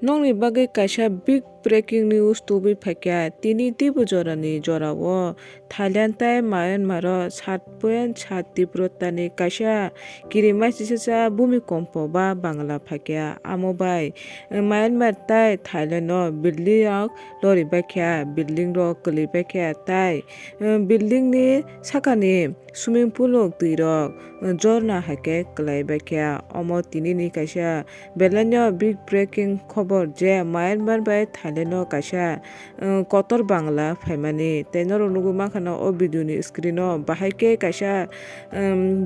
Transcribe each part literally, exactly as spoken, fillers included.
Nokni bagwi kaisa big breaking news tubui phaikha. Tini teibo jorani jorao Thailand tei Myanmar o sat point sat Tibrotani kaisa kirimachisacha bhumikompo ba bangla phaikha. Amo bai Myanmar tei Thailand o building rok lori baikha, building rok kwlwi baikha tei building ni sakani swimming pool o twi rok jorna hai khe kwlai baikha. Omo tini ni kaisa belai no big breaking khobor je Myanmar bai Thailand o kaisa kotor bangla phaimani. Tei norok nugwi mankha na o video ni screen o bahai khe kaisa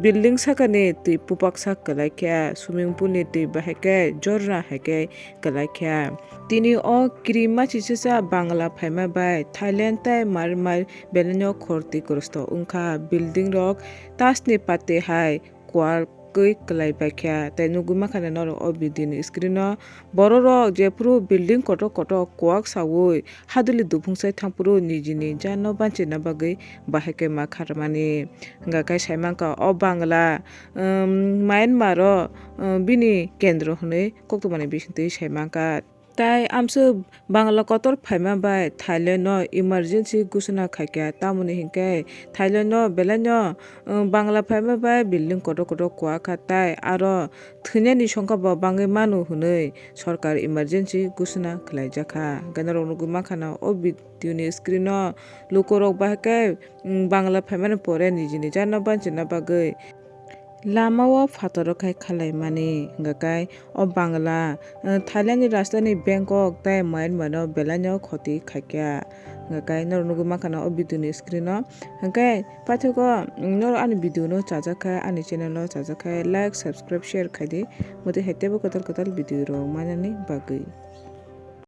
building sakani twi bupaksa kwlai kha, swimming pool ni twi bahai khe jorna hai khe kwlai kha. Tini o kirimachisacha bangla phaima bai Thailand tei Myanmar belai no khorti grosto wngkha. Building rok tasni pate hai kuarwi kwlai baikha. Tei nugwi mankha na norok o video ni screen o borok rok jephuru building kotor kotor kuak sawi haduli duphung sai thangphuru nijini jano banchina bagwi bahai khe ma kharmani. Hwnkha khe sai mankha o bangla Myanmar o bini kendro hwnwi koktwmani bisingtwi sai mankha. Tai amswk bangla kotor phaima bai Thailand no emergency gusuna khaikha, tamoni hinkhe Thailand no belai no bangla phaima bai building kotor kotor kuakha tai aro thwinani songkha bo bangwi mano hwnwi sorkar emergency gusuna khwlaijakha. Hwnkhe norok nugwi mankha na o video ni screen o lukurok bahai khe bangla phaimani pore nijini jano banchina bagwi lama o phataro khai khalaimani. Hwnkha khe o bangla Thailand ni rajdhani Bangkok tei Myanmar no belai no khoti khaikha. Hwnkha khe norok nugwi mankha na o video ni screen o. Hwnkhe paithago norok ani video no chajak khe ani channel o chajak khe like subscribe share khaidi. Motwi hai teibo kwtal kwtal video rok manani bagwi.